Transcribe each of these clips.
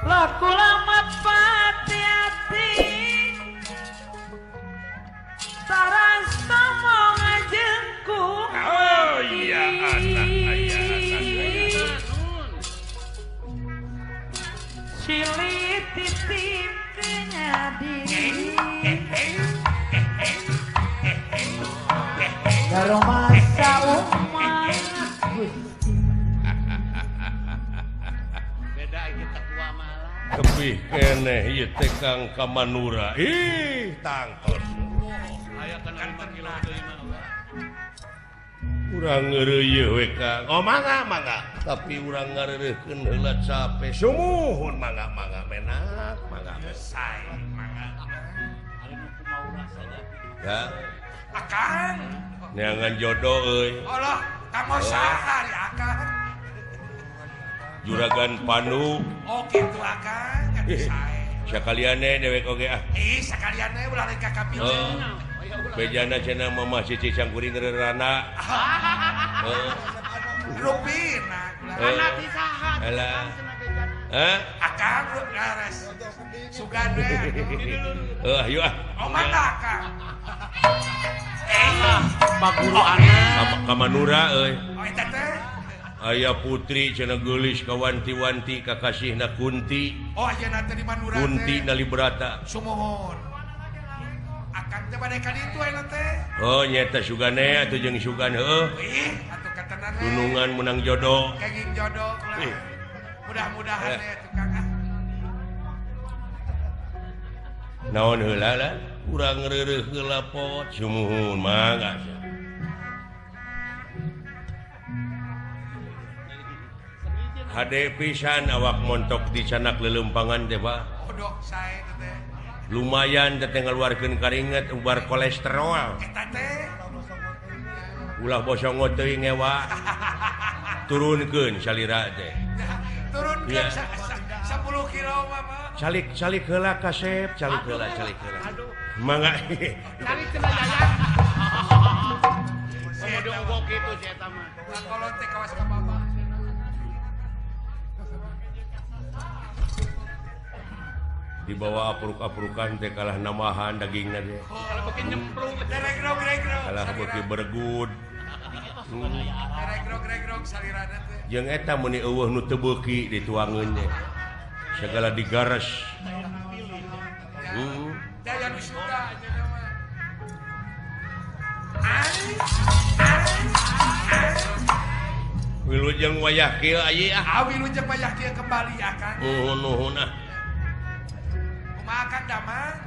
Laku lama pati-hati taras tomo ngajengku. Oh iya anak ayah anak. Silih titip kenyadi Daromasa umat Gusti. Beda kita tua malah. Tebih keneh ieu teh Kang ka Manura. Ih, tangtos. Aya kana 5 kilo deui mah. Urang ngeureuyeuh we Kang. Oh mangga mangga. Tapi urang ngareureuhkeun heula cape. Sumuhun mangga mangga menak mangga. Sae mangga. Ari nu kumaha saja. Ya. Akang. Neangan jodoh euy. Allah, kamu saha di akang. Juragan Panu. Oh kitu akang, atuh sae. Sakaliane dewek oge ah. Ih, sakaliane ulah lain ka kapil. Bejana cenah mamah cici sangkuring reurana. Heeh. Rupina kula. Anak di saha? Alah. Hah? Akang laras. Sugana. Heuh, ayo ah. Oh mangga akang. Baguru anak ka Manura euy. Oh eta teh. Aya putri cenah geulis ka wanti-wanti kakasihna Kunti. Oh ayeuna teh di Manura teh. Kunti Nalibrata. Sumuhun. Akang teh bade ka ditu ayeuna teh. Oh nyata sugane atuh jeung sugan heuh. Ih, atuh katenan. Gunungan menang jodoh. Kenging jodoh kula. Mudah-mudahan ya tukang ah. Naon heula lah? Urang reureuh heula pot sumuhun mangga. Hade pisan awak montok di canak lelempangan teh Pak. Odok sae teh. Lumayan teh ngaluarkeun karinget ubar kolesterol. Eta teh. Ulah bosongo teuing ngewa. Turunkeun salira teh. Turunkeun 10 kilo mah. Calik calik heula kasep, calik heula calik heula. Mangga. Calik cenah Yayan. Komodo unggul kitu si eta mah. Kolot teh kawas ka baba. Dibawa apruk-aprukan teh kalah namahan dagingna teh. Kalah beuki nyemplung, kalah beuki bergud. Regrog-regrog salirana teh. Jeung eta meuni eueuh nu teu beuki dituangeun teh. Segala digares. Daya nu suka ayeuna mah. Wilujeng wayah kieu ayi ah. Ah wilujeng wayah kieu kembali akang. Nuhun nuhun ah. Kumaha Kang Damang?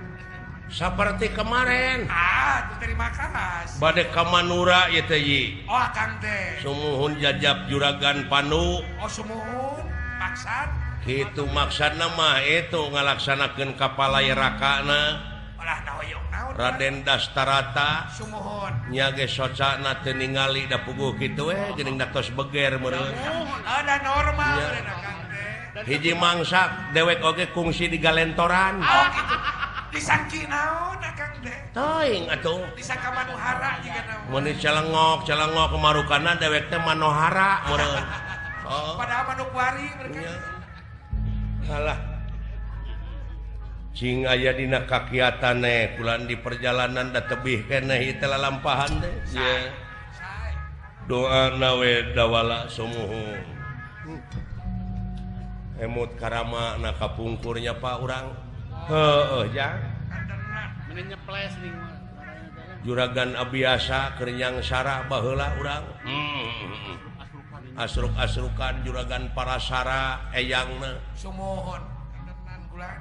Saperti kemarin. Ah, terima kasih. Bade ka Manura ieu teh yi. Oh, akang teh. Sumuhun jajab Juragan Panu. Oh, sumuhun. Maksad? Kitu maksudna mah itu ngalaksanakeun kapalai rakana. Olah nahoyong naon. Raden Dastarata. Sumuhun. Nya ge socana teu ningali da puguh kitu we geuning da tos beger meureun. Ada normal meureun akang teh. Hiji mangsak dewek oge kungsi di galentoran. Oh, kitu. Disangki naon akang teh? Teuing atuh. Disangka Manohara jiga naon. Mun calengok, calengok kemarukana dewek teh Manohara meureun. Oh. Padahal Manokwari mereka. Alah. Cing aya dina kakiatane kulan di perjalanan da tebih keneh ieu teh lalampahan teh. Ye. Doa nawe dawala sumuhun. Emut karama na kapungkurnya Pak urang. Heueuh jang. Meni nyeples ning Juragan Abiasa keur nyangsara baheula urang. Asruk-asrukan Juragan Parasara eyangna. Sumuhun tenan kula.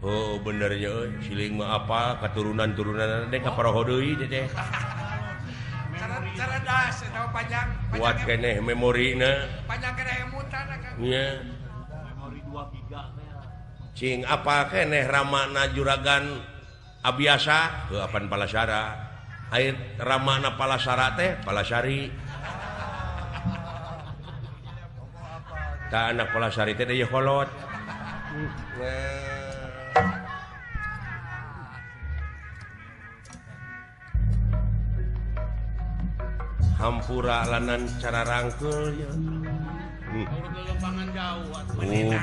Oh bener nya euy, siling mah apa katurunan-turunan teh ka paroho deui teh teh. Cerdas eta panjang. Kuat keneh memorina. Panjang keneh emutan akang. Nya. Memori 2 giga teh. Cing apa keneh ramana Juragan Abiasa heuh apan Palasara. Aya ramana Palasara teh Palasari. Ta anak Palasari teh deui kolot. Hampura lanan cara rangkul ya.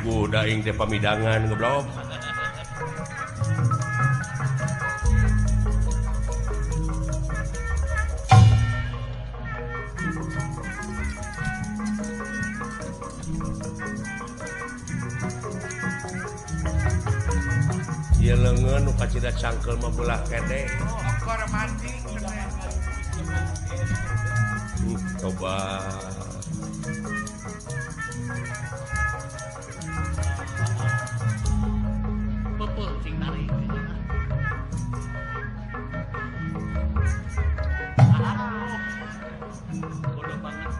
Puguh daing teh pamidangan goblok. Ieu leungeun nu kacida cangkeul mah belah kede. Okor mati coba. Peupeul sing tarik. Bodoh banget.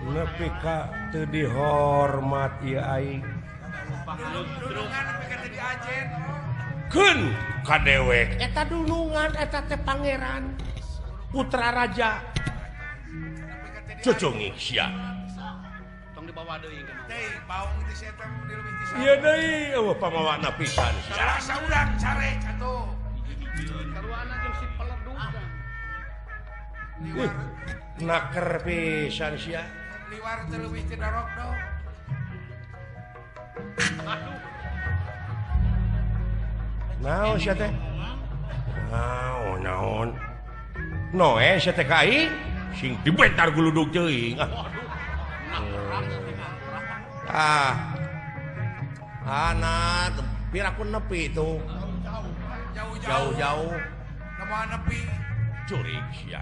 Nepi ka teu dihormat ieu aing. Keun ka dewek eta dunungan eta teh pangeran putra raja. Cucungik sia. Tong dibawa deui ka. Deui baung teh sia teh dileuwih ti saurang. Ieu deui eueuh pamawana pisan sia. Saurang carek atuh. Saruana jeung si peledug. Naker pisan sia. Liwar teu leuwih ti dorok do. Naon sia teh? Naon naon. Noe sia teh ka aing sing dibentar guludug teuing. Ah. Anak piraku nepi tuh. Jauh-jauh. Moal nepi. Curig sia.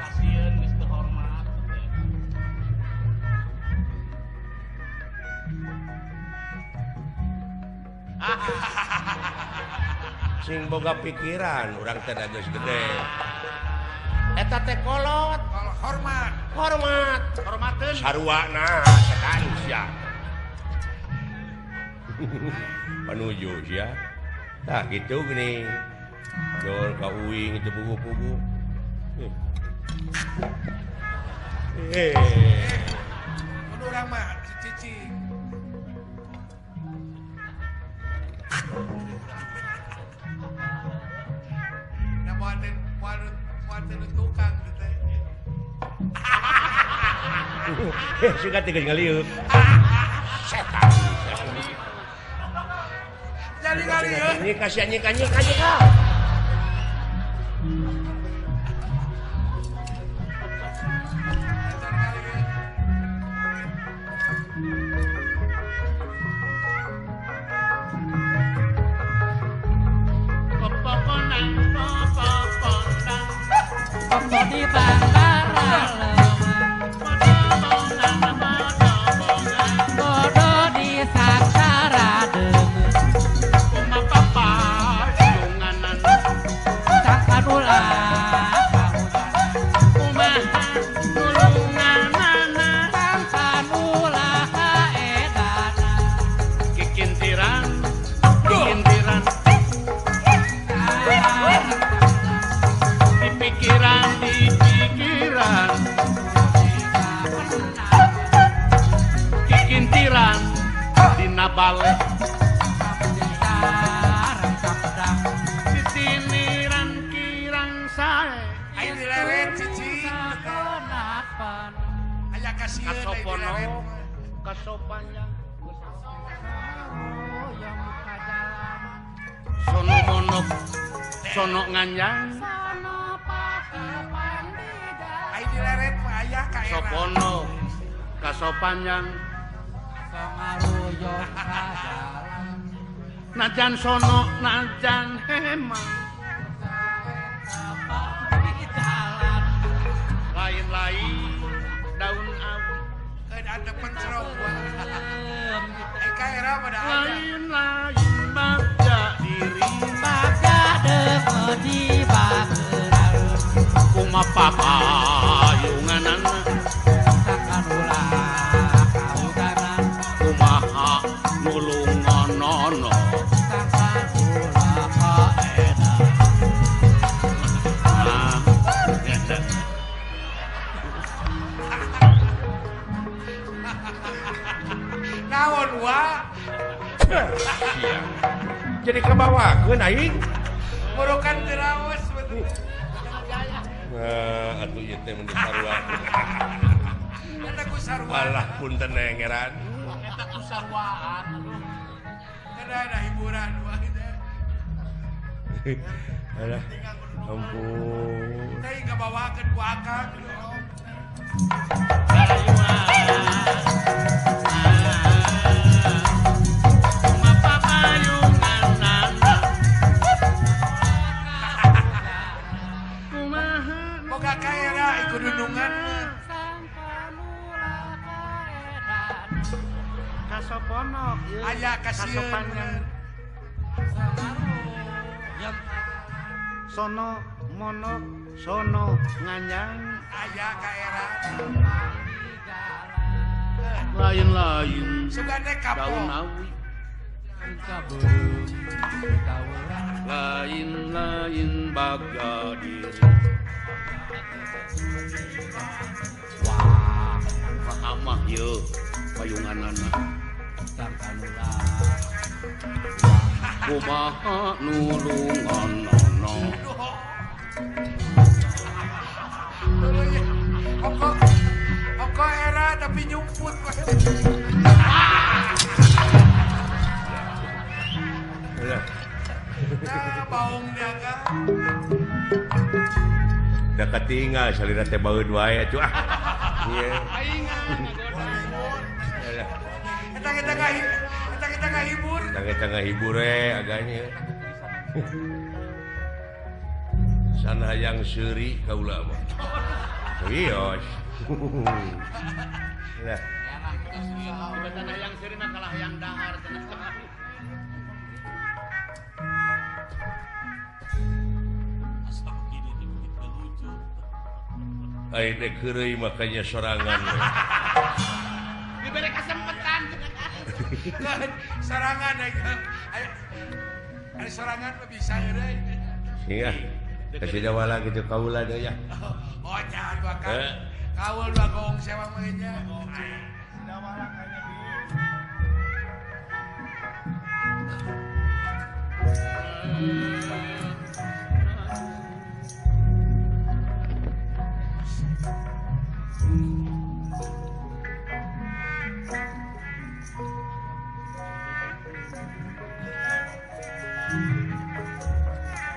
Kasieun geus teu hormat. Sing boga pikiran urang teh da geus gede. Eta teh kolot, hormat, hormat, hormateun saruana setan sia. Panuju sia. Tah kitu geuning. Jol ka uing teu pugu-pugu. Mun urang mah cicing. Nah, muatin tukang gitu. Suka tiga ngaliuk. Setan. Jadi ngaliuk. Ini kasihan nyika nyika nyika. Kokso di bantara bodo di saksara deungeun sangkan ulah kahujanan sangkan ulah kaedana Kikintiran, kikintiran, di pikiran, di pikiran, kikintiran, dina bale, sisiniran kirang sae, Ayo dileret cicing. Aya kasieun aya kasopono, dileret. kasopanjang, sono monok, sono nganjang, Ayo dileret mah aya ka era. sopono, kasopanjang, najan sono, najan hema, lain-lain daun awi, Keun antepen cerok. Ai ka era mah da aya. lain-lain bagja diri, kumapapayunganana, kumaha nulungonono, ah, eta. Naon wa? Sia. Jadi kabawakeun aing. Murukan teu raos betul. Nah, atuh ieu teh mun disarua. Eta ku sarua. Alah punten ngeran. Eta ku sarwaan, aduh. Kada ada hiburan wa teh. Alah, ampun. Teh kabawakeun ku akang. Boga ka era ikut dundungan mah. Kasoponok, ieu. Aya kasieun. Kasopanjang. Sono monok, sono nganjang, Aya ka era. lain-lain Sugane daun kapok. awi, lain-lain bagja diri. Wah, amah ieu payunganana. Kumaha nulungonono, Oko oko era tapi nyumput. Alah, Nah, baung dia kan. da katinggal salira teh baeud wae atuh ah. Ieu. Alah, Eta kita eta kita ngahibur. tangga ngahibur we aganya. Sana hayang seuri kaula mah. Wios. Lah, Tibatan hayang seuri mah kalah hayang dahar cenah. Ai dek heureuy makanya sorangan we. Dibere kesempatan. Sorangan aya. Aya sorangan mah bisa heureuy. Iya. Kasih jawala gitu kaula deui ya. Oh, jangan gua kan. Eh. Kaul dua gong sewa mah nya.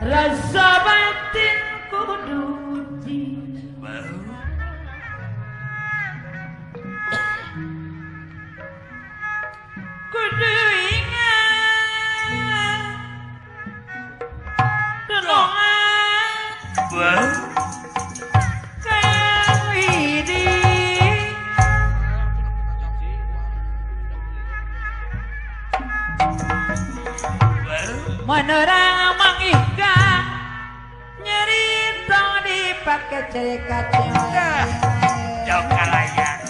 Rasa batin kudu kudu ingat dongan. Menerang mangika nyerita dipake cerita cewek. Jauh kalayang.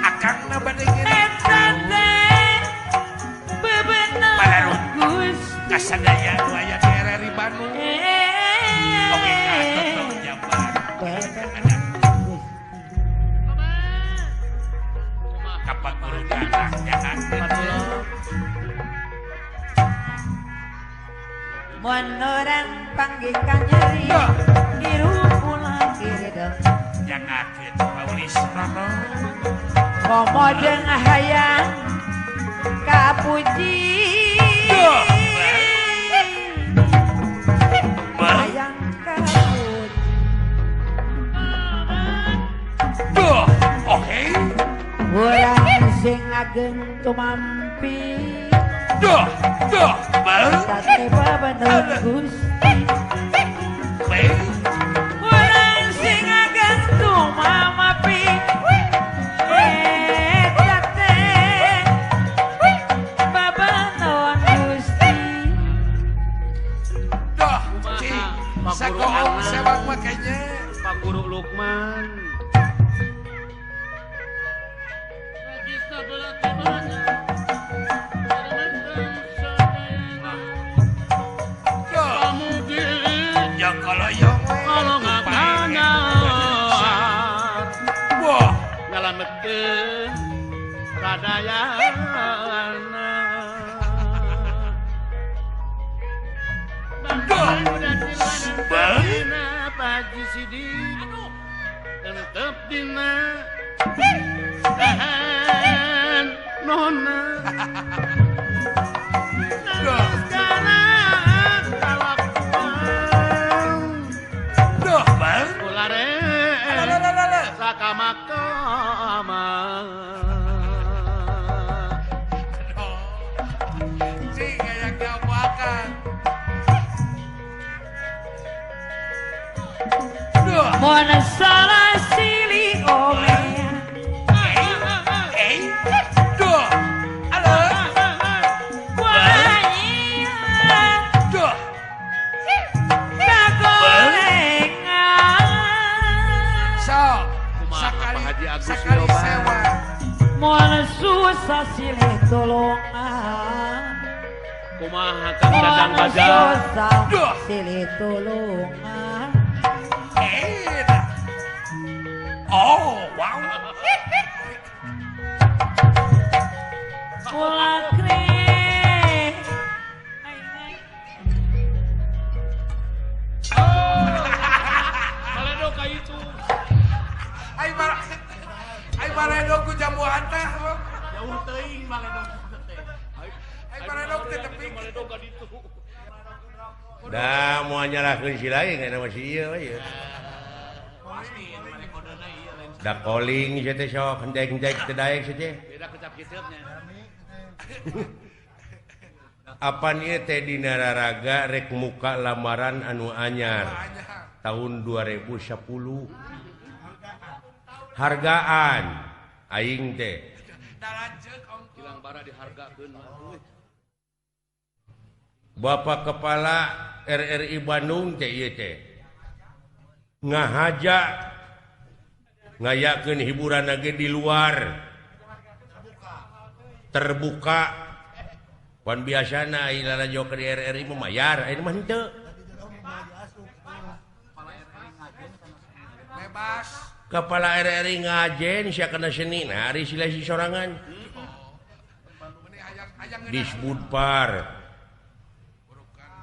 Akang na bade Eta teh bebener Balarut. Gusti. Kasadaya nu aya di RRI Bandung. Oke, ka jabar. Kapak guru anak jahat. Menerang panggih ka nyeri hirup ulah hideung. Jangakeun Paulis Rono. Komo jeung hayang kapuji. Hayang kapuji. Duh, oke. Urang sing ageng tumampi. Duh, duh, bang. Eta teh bebener Gusti. Bang. Urang sing ageng tumampi. Eta teh bebener Gusti. Duh, cing. Sakoong sewak mah kayaknya. Pak Guru Lukman. Duh, jangkoloyong we. Kalau nggak Wah, nyelametkeun sadayana. Bang. Pak Haji Sidik tetep dina tahan nona. Sekarang kalakuan Duh, bang. ulare Alalala. sakama-kama. Aduh. Cing, kayak gawakan. Duh. Mun salah silih omea. Eh, duh. Halo. Kuaranyian Duh. kagorengan. So, Kumaha sakali Pak Haji Agus sakali Yoba? sewa. Mun susah silih tulungan. Kumaha Kang Dadang Mun Baja? susah Duh. silih tulungan. Eh, dah. Oh, wow. Ulah kreh. Baledog ka itu. Ai bar ai baledog ku jamuan teh. Jauh teuing baledog teh. Ai baledog teh tepi. Baledog ka ditu. Da moal nyalahkeun si lain kana mah si ieu we. Da koling sia teh sok hendek-hendek teu daek sia teh. Beda kecap kiceupnya. Apan ieu teh dina raraga rek muka lamaran anu anyar tahun 2010. Hargaan aing teh. Da lanceuk ongko. Hilang bara dihargakeun mah. Bapak Kepala RRI Bandung teh ieu teh ngahaja ngayakeun hiburan lagi di luar terbuka. Pan biasana ai lalajo ke RRI mah mayar, ayeuna mah henteu. Bebas. Kepala RRI ngajen sia kana seni, nah ari sila si sorangan. Meni hayang hayang Disbudpar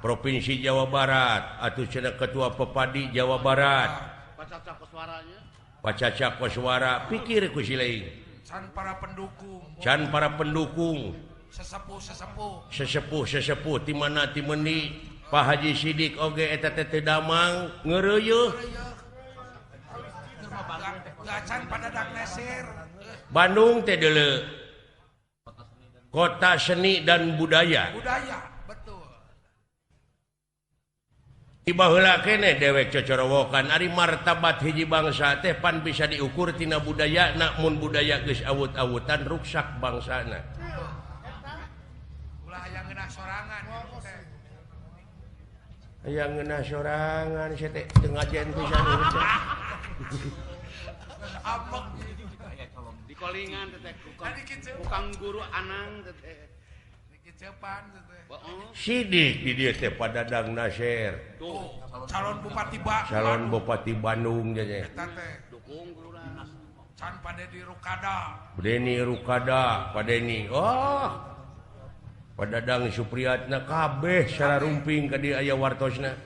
Provinsi Jawa Barat atau cenah Ketua Pepadi Jawa Barat. Pacaca koswaranya. Pacaca koswara pikir ku si lain. Can para pendukung. Can para pendukung. Sesepuh-sesepuh. Sesepuh-sesepuh ti mana ti meuni Pak Haji Sidik oge eta teh teu damang ngeureuyeuh. Gacan padadak nesir. Bandung teh deuleu. Kota seni dan budaya. Budaya, betul. Baheula keneh dewek cocorowokan ari martabat hiji bangsa teh pan bisa diukur tina budaya, namun budaya geus awut-awutan ruksak bangsana. Sorangan. Aya ngeunah sorangan sia teh teu ngajen pisan hirup teh. Ambek di kolingan teh kukang guru anang teh. Sidik di dieu teh Padadang Nasir. Tuh, calon bupati Bandung. Calon bupati Bandung teh. Eta teh dukung guruna. Can Pak Dedi Rukada. Deni Rukada, Pak Deni. Oh. Padadang Supriyatna kabeh sararumping ka dieu aya wartosna.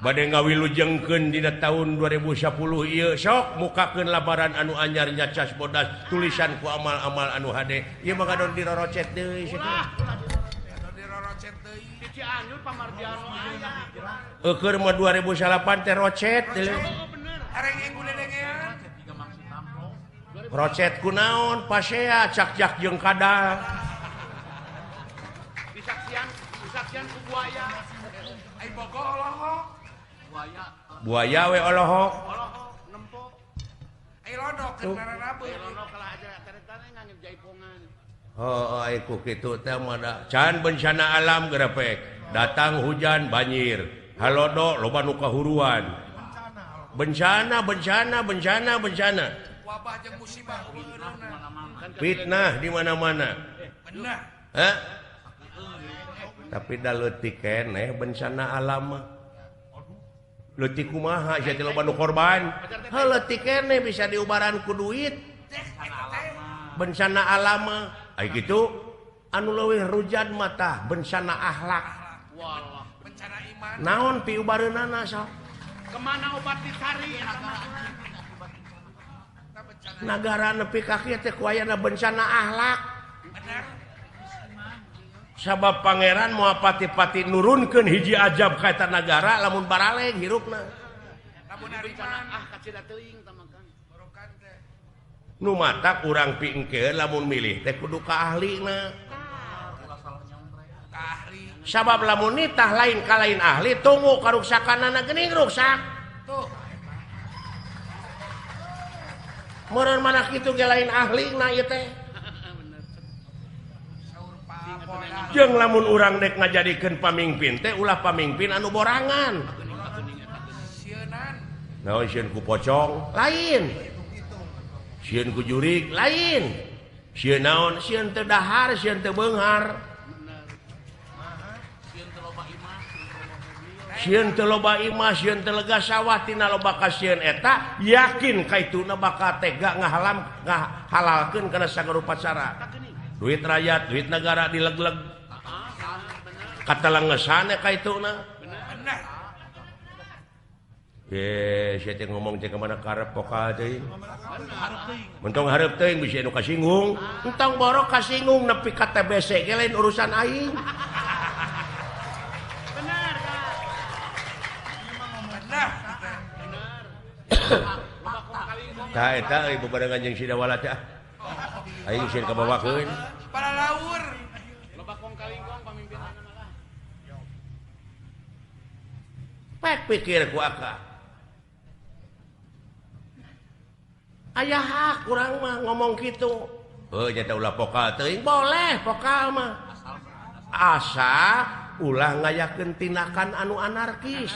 Bade ngawilujengkeun dina tahun 2010 ieu sok mukakeun labaran anu anyar nyacas bodas tulisan ku amal-amal anu hade. Ieu mah ngadon dirorocet deui sia teh. Ngadon dirorocet deui. Di Cianjur Pamardiano aya. Eukeun mah 2008 teh rocet deui. Bener. Areng guledengean. Rocet ku naon pasea cak-cak jeung kadal. Disaksian, disaksian ku buaya. Ai bogo olohok. Buaya. Buaya we olohok. Olohok nempo. Ai lodok keur nararabeun. Ai lodok kalah aja taretana ngangge jaipongan. Heuh ai ku kitu teh mah da can bencana alam gerepek. Datang hujan banjir. Halodo loba nu kahuruan. Bencana bencana bencana bencana. Wabah jeung musibah fitnah di mana-mana. Bener. Hah? Tapi da leutik keneh bencana alam mah. Leutik kumaha sia teh loba nu korban. Heuh leutik keneh bisa diubaran ku duit. Bencana alam mah. Ai kitu anu leuwih rujan mah tah bencana akhlak. Bencana iman. Naon piubareunana sok? Kemana obat dicari? Nagara nepi ka kieu teh ku ayana bencana akhlak. Bener. Sabab pangeran moal pati-pati nurunkeun hiji ajab ka eta nagara lamun baraleng hirupna. Lamun bencana ah kacida teuing tah mah Kang. Borokan teh. Nu matak urang pingkeun lamun milih teh kudu ka ahlina. Ka ahli. Sabab lamun nitah lain ka lain ahli tunggu karuksakanana geuning ruksak. Tuh. Meureun mana kitu ge lain ahlina ieu teh. Jeung lamun urang dek ngajadikeun pamingpin teh ulah pamingpin anu borangan. Naon sieun ku pocong? Lain. Sieun ku jurig? Lain. Sieun naon? Sieun teu dahar, sieun teu beunghar. Sieun teu loba imah, sieun teu lega sawah tina loba kasieun eta yakin kaituna bakal tega ngahalam ngahalalkeun kana sagarupa cara. Duit rakyat, duit negara dileg-leg. Katalengesana kaituna. Bener. Ye, sia teh ngomong teh ka mana karep pokal teuing. Mentong hareup teuing bisi anu kasinggung. Entong borok kasinggung nepi ka TBC ge lain urusan aing. Bener, Kak. Bener. Bener. Tah eta euy bebarengan jeung si Dawala teh. Aing sieun kabawakeun. Para laur. Loba kong kalingkong pamimpinna malah. Pek pikir ku aka. Aya hak urang mah ngomong kitu. Heuh nya teh ulah pokal teuing boleh pokal mah. Asa ulah ngayakeun tindakan anu anarkis.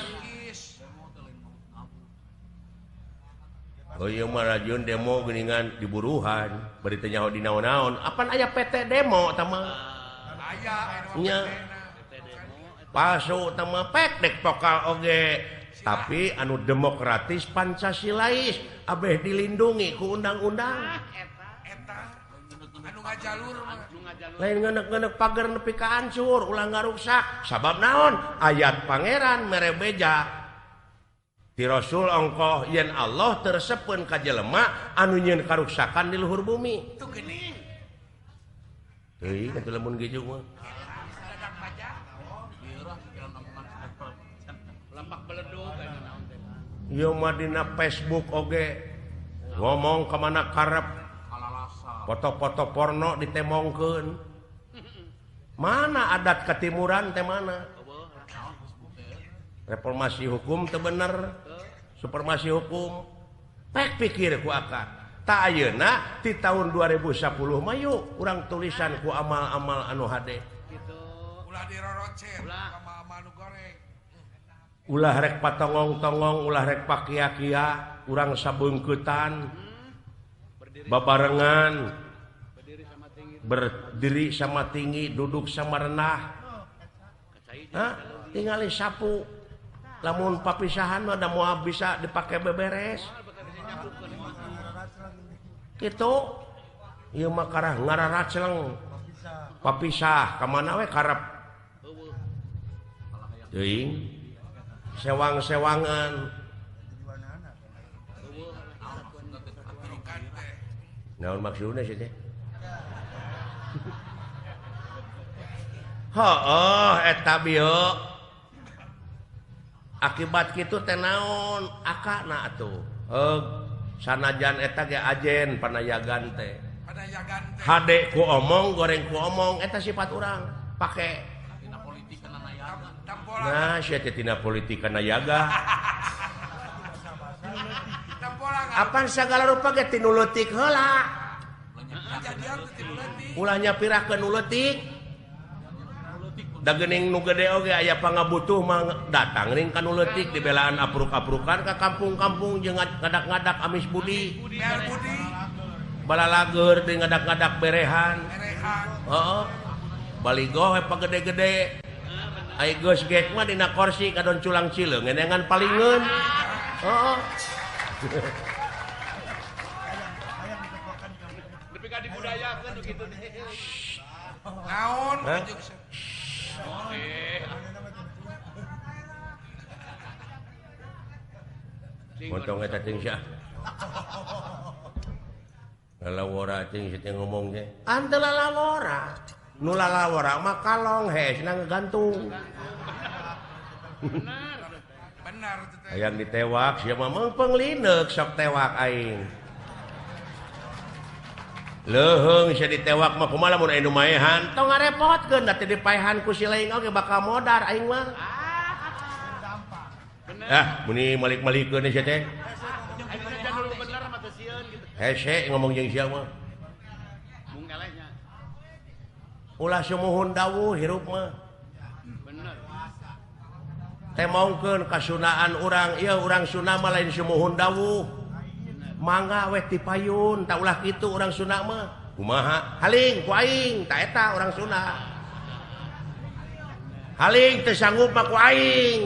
Oh ieu mah rajun demo geuningan diburuhan, bari teu nyaho di naon-naon. Apan aya PT demo tah mah? Aya nya. Palsu tah mah pek dek pokal oge. Tapi anu demokratis Pancasilais abeh dilindungi ku undang-undang. Eta anu ngajalur lain ngenek-ngenek pagar nepi ka hancur ulah ngaruksak. Sabab naon? Ayat pangeran mere beja ti Rasul ongkoh yen Allah tersepeun ka jelema anu nyieun karuksakan di luhur bumi. Tuh geuning. Teuing atuh lamun geju mah. Ieu mah dina Facebook oge ngomong ka mana karep foto-foto porno ditemongkeun. Mana adat ketimuran teh mana? Reformasi hukum teu bener, supremasi hukum. Pek pikir ku akak. Tak ayeuna ti tahun 2010 mah yuk urang tulisan ku amal-amal anu hade. Ulah dirorocet sama manu goreng. Ulah rek patongong-tongong, ulah rek pakia-kia, urang sabeungkeutan. Babarengan. Berdiri sama tinggi, duduk sama rendah. Hah? Tingali sapu. Lamun papisahan mah da moal bisa dipake beberes. Kitu. Ieu mah karah ngararacleng. Papisah ka mana we karep. Teuing. Sewang-sewangan. Naon maksudna sih teh? Heuh eta bieu. Akibat kitu teh naon akana atuh. Sanajan eta ge ajen panayagan teh. Hade ku omong, goreng ku omong eta sifat urang pake. Nah, sia teh tina politik nayaga. Apan sagala rupa ge tinu leutik heula. Ulah nyapirakeun nu leutik. Da geuning nu gede oge aya pangabutuh mah datang ring ka nu leutik dibelaan apruk-aprukan ka kampung-kampung jeung ngadak-ngadak amis budi. Balalageur deui ngadak-ngadak berehan. Heeh. Baligoh we pagede-gede. Ai geus gek mah dina korsi kadon culang cileung ngenengan palingeun. Heeh. Nepi ka dibudayakeun kitu teh. Naon Potong eta ting sia. Lalawora ting sia ngomong teh. Ante lalawora. Nu lalawora mah kalong hesna ngegantung. Benar. Benar teh. Hayang ditewak sia mah meungpeung lineuk sok tewak aing. Leuheung sia ditewak mah kumaha lamun aya nu maehan tong ngarepotkeun da teh dipaehan ku si lain oge bakal modar aing mah. Ah, muni malik-malikeun sia teh. Hese ngomong jeung sia mah. Mung elehnya. Ulah sumuhun dawuh hirup mah. Bener. Temongkeun kasunaan urang, ieu urang Sunda mah lain sumuhun dawuh. Mangga weh tipayun, tak ulah kitu urang Sunda mah. Kumaha? Haling ku aing, ta eta urang Sunda. Haling teu sanggup mah ku aing.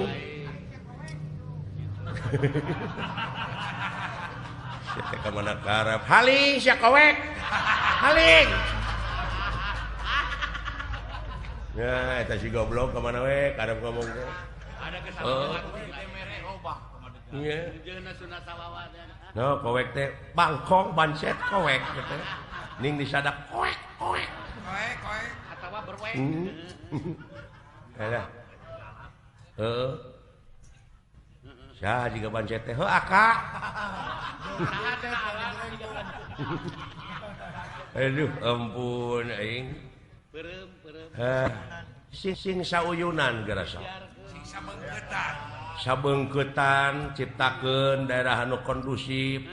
Sia teh ka mana karep? Haling sia kowek. Haling. Ya eta si goblok ka mana we karep ngomong teh. Ada kesamaan mere robah Iya. No, kowek teh bangkong bancet kowek gitu. Ning disadak koek koek. Koek koek atawa berwek. Alah. Heeh. Saha jiga bancet teh? Heuh aka. Aduh, ampun aing. Peureum peureum. Heh. Sing sauyunan gerasa. Sing sabeungkeutan. Sabeungkeutan ciptakeun daerah anu kondusif.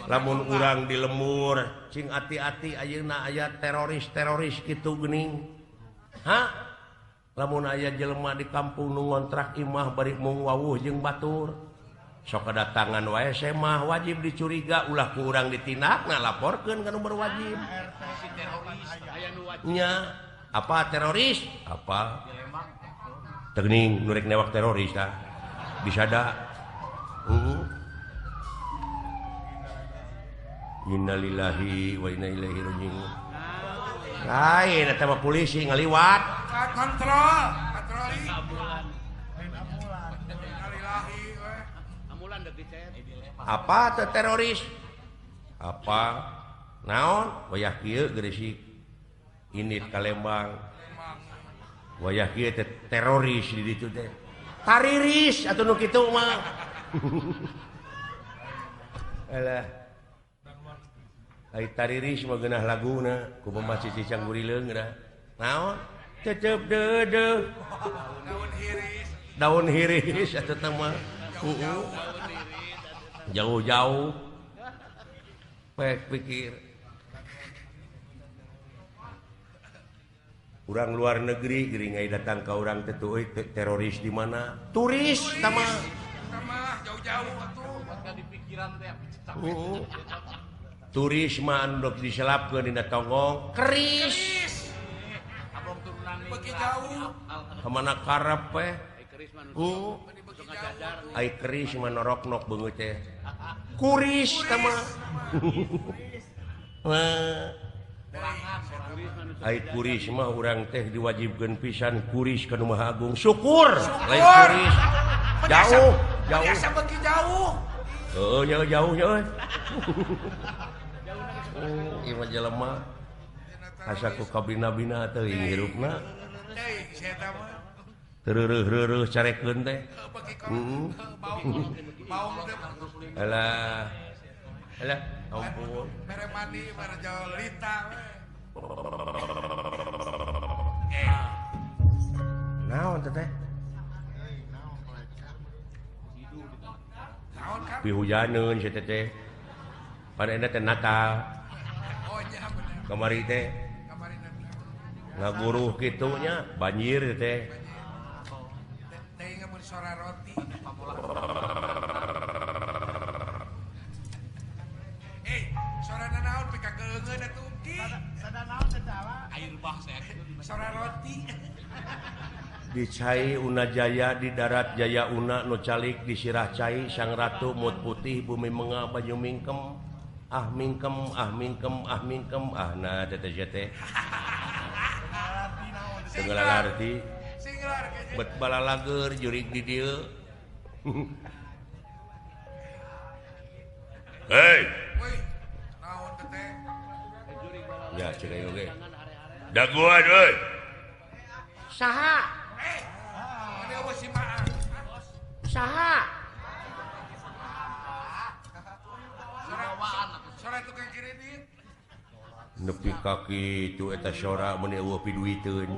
Lamun urang di lemur, cing ati-ati ayeuna aya teroris-teroris kitu geuning. Hah? Lamun aya jelema di kampung nu ngontrak imah bari mung wawuh jeung batur. Sok kedatangan wae semah wajib dicuriga ulah ku urang ditindakna laporkeun ka nu berwajib. Nya, apa teroris? Apa? Teuning nu rek newak teroris tah. Bisa da. Innalillahi wa inna ilaihi raji'un. Lain eta mah polisi ngaliwat. Kontrol, patroli. Apa teh teroris? Apa? Naon? Wayah kieu Gresik. Init ka Lembang. Wayah kieu teh teroris di ditu teh. Tariris atuh nu kitu mah. Alah. Ai tariris mah geunah laguna ku pemah cicing gurileung geunah. Naon? Cecep deudeuh. Daun hiris. Daun hiris atuh teh mah. Jauh-jauh. Pek pikir. Urang luar negeri geuring ai datang ka urang teh tuh teroris di mana? Turis tama. Tama jauh-jauh atuh. Di pikiran teh. Turis mah anu dok diselapkeun dina tonggong keris. Beuki jauh. Ka mana karep we? Ai keris mah noroknok beungeut teh. Kuris tama. Ai kuris mah urang teh diwajibkeun pisan kuris ka nu Maha Agung. Syukur lain kuris. Jauh, jauh. Biasa beuki jauh. Heuh, jauh jauh euy. Ieu mah jelema asa ku kabina-bina teuing hirupna. Tereureureuh carekeun teh. Heeh. Alah. Alah, ampun. Mere mandi, mere jolita we. Naon teh teh? Pihujaneun si teh. Pada eta teh Natal. Kamari teh. Ngaguruh kitu nya, banjir teh. Teh mun sora roti. Sora naon pika keungeun atuh ki. Sada naon teh air bah saya. Sora roti. Di cai Una Jaya di darat Jaya Una nu calik di sirah cai Sang Ratu mut putih bumi menga banyu mingkem ah mingkem ah mingkem ah mingkem ah na teh teh teu ngalarti bet balalageur jurig di dieu. Hei. Ya cek aing oge. Daguan euy. Saha? Saha? Sora tukang kredit. Nepi ka kitu eta sora mun eueuh piduiteun.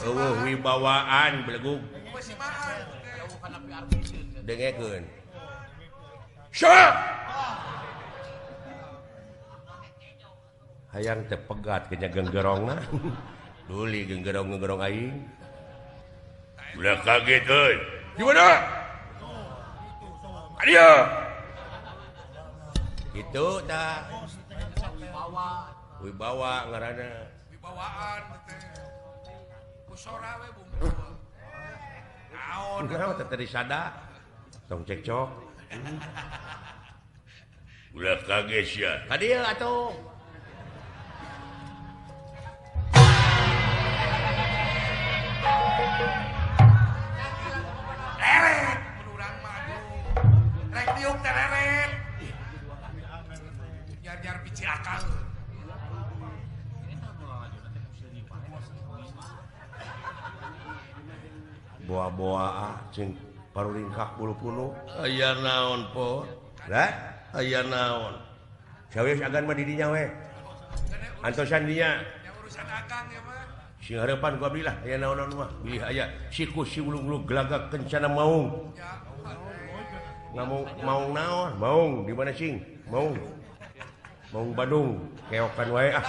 Eueuh wibawaan belegug. Dengekeun. Saha? Hayang teh pegat kenya genggerongna. Duli genggerong-genggerong aing. Ulah kaget euy. Di mana? Adia. Itu tah. Wibawa. Wibawa ngaranna. Wibawaan teh. Ku sora we bungkul. Naon? Naon teh tadi sada? Tong cekcok. Ulah kaget sia. Ka dieu atuh. Leret mun urang mah aduh. Rek diuk teh leret. Jar-jar pici akal. Boa-boa ah cing paruringkak bulu punu. Aya naon po? Lah, aya naon? Sawios agan mah di dinya we. Antosan dinya. Urusan akang ya mah. Sing harapan ku abdi lah aya naon-naon mah. Bilih aya siku si ulung-ulung gelagak kencana maung. Ngamung maung naon? Maung di mana sing? Maung. Maung Bandung, keokan wae ah.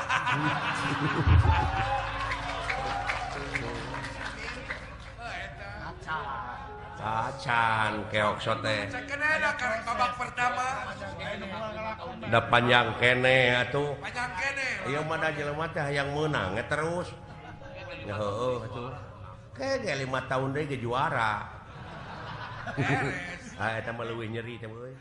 Acan keok sote. Karek babak pertama. Da panjang kene atuh. Panjang kene. Ieu mah da jelema teh hayang meunang terus. Ya heueuh atuh. Ke ge 5 tahun deui ge juara. Ah eta mah leuwih nyeri teh euy.